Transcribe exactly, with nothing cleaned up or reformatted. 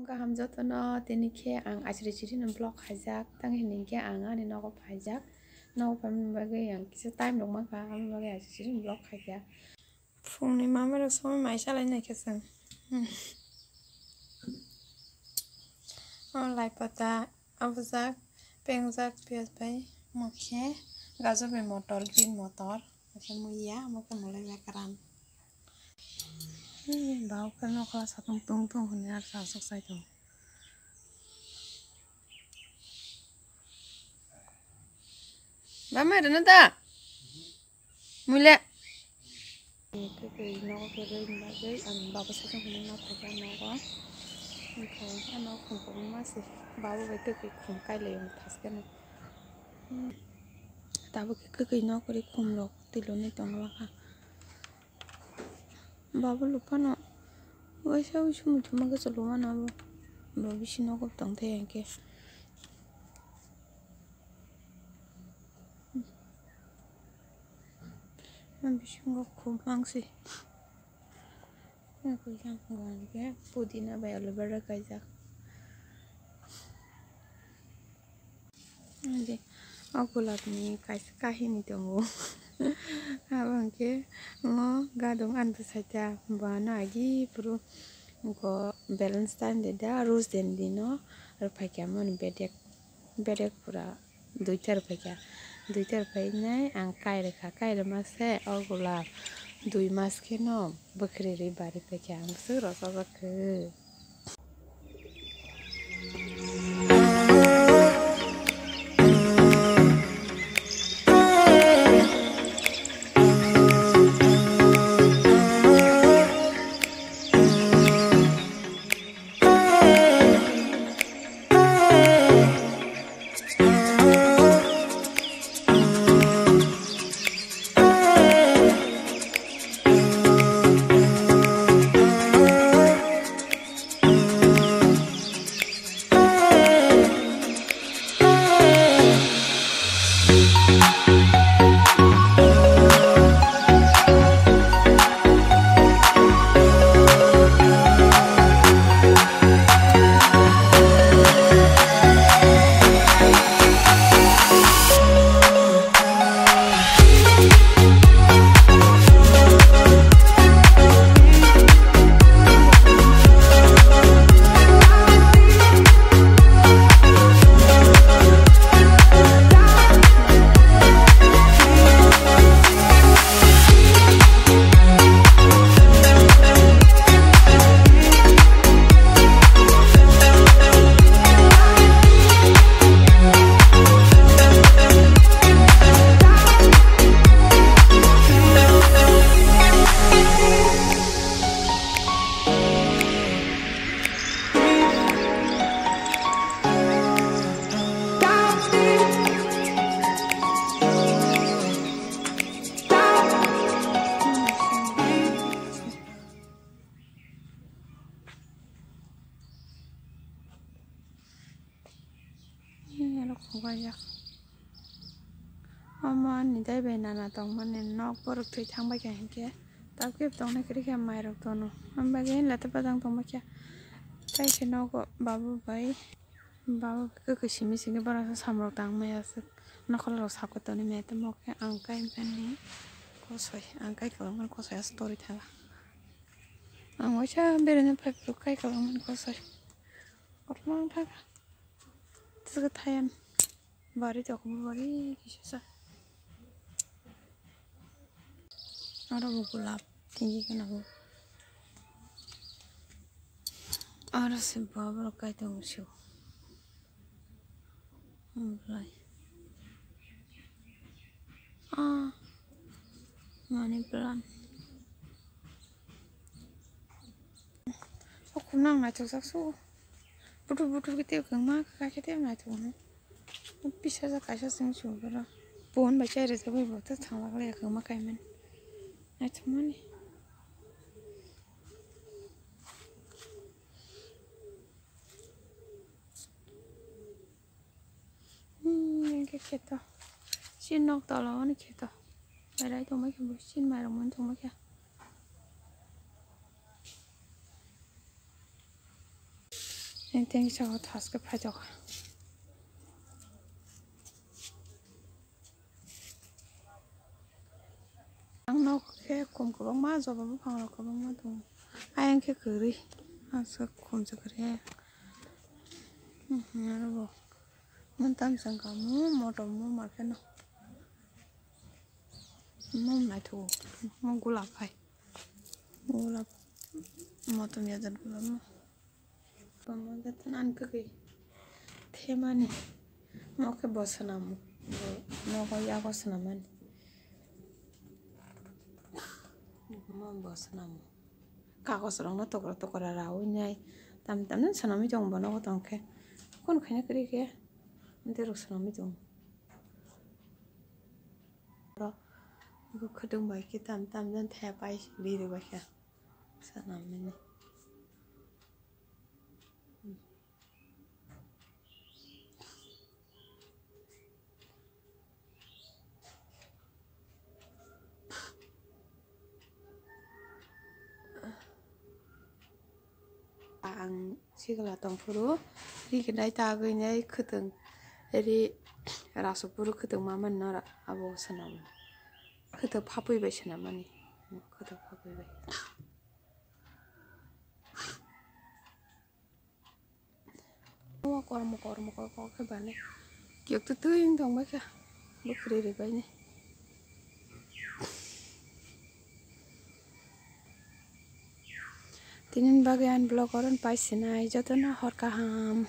Kaham jotono, tini khe ang achiri chiri no vlog khaijak, tang hini khe ang ani nogo phaijak, nogo phaimani bagwi ang kisa time rok mankha, aboni bagwi achiri chiri no vlog khaijak. Phungni mama rok somoi mai salai nai khe chwng. O lai pata. Abujak, pengjak piyaj bai, mokhe gajor bai motor, green motor, mokhe muiya, mokhe molai bai karan. Bau khe nokla satung tung tung hwnwi ar sasok sai tongo. Bamai rwna da? Muile. Kwkwi nogo kwrwi bagwi ang baba saka hwnwi ma phaikha nogo. Wngkha ano khum kwbangma se baba bai kwkwi khum kailaio thaskeno. Tabuk khe kwkwi nogo kwrwi khum rok twiloni tongla kha. Baba lupano waisa wi sumui thuma khe chwlwmano abo. Bo bisi nogo tongthai hinkhe. Bisingo khum mangsi. Pudina bai aloe vera kaijak. O gulab ni kaisa kahini tongo. Abo hwnkhe ngo gadong ani bwsai ta, bo ano agi phuru go balance time de da, rose den dino rwphaikha moni bedek. Bedek pura duita rwphaikha. Duita rwphainai ang kai rwkha. Kai rwma se o gulab dui mas kheno bwkhwrwi rwi bari phaikha. Ang bwswk rwchajak khe. Aro khogajak. Omo ani dai bai nana tongmani nok borok thwi thang bai kha hinkhe tabukhe tongnai kwrwi khe mairok tono. Aboni bagwi lata bajang tongma khe tai khe nogo babu bai, babu bai kwkwi simi simi borok samrok tang maya aswk nokhola rok sakwi toni maya tamo khe ang kai mani kosoi, ang kai kwlwng mani kosoi aswk torwi thala. Ang waisa berene phai phuru kai kwlwng mani kosoi. Kotorma wng thaka. Tisa thayan. Bari toko bari kisa sa. Aro bo gulab tinggi kana bo. Aro se bo abo kai tongo se. Oblai. Ah. Money plant. O khum nang naithok jak su. Buthuk buthuk khe tei kwma kha khe tei naithok no. Pisa jak kaisa sing su boro. Bon bai chai rwjak bai bo ta thang lak le kwma kai mani. Naithok mani. Hmm, hwnkhe kheto. Chini nok tola o ni kheto. Berai tongma khe bo chini mairok mani tongma khe. Tei tengsa o thaske phaijak. Ang nok khe khum kwbangma, joba buphang rok kwbangma tongo. Ayang khe kwrwi, aswk khum se kwrwi. Aro bo mui tamsa wngkha, mui motom, mui market no. Mui naithogo, mui gulap hai. Gulap, motom yajat gulap no. Kwbangma jotono ani kwrwi themani. Mo khe bo swnamo. Bo nogo yago swnamani. Mo bo swnamo. Kagoj rokno tokra tokra raui nai. Tamni tamni swnamwi tongo bo nogo tongkhe. Kunu khaina kwrwi khe. Amtwi rok swnamwi tongo. Oro bo khwtwng bai khe tam tam jan thaya pai biri bai kha. Swnamani. Ang sikla tongphuru ri khe nai tagwi nai khwtwng ri rasaphuru khwtwng ma mani nora abo swnam khwtwng phapwi bai swnam mani khwtwng phapwi bai. Omo kormo kormo kok kok khe bani. Kiyok to twi wng tong bai kha. Bo kwrwi rwi bai ni. Tini bagwi ani vlog oro pai sinai jotono hor kaham.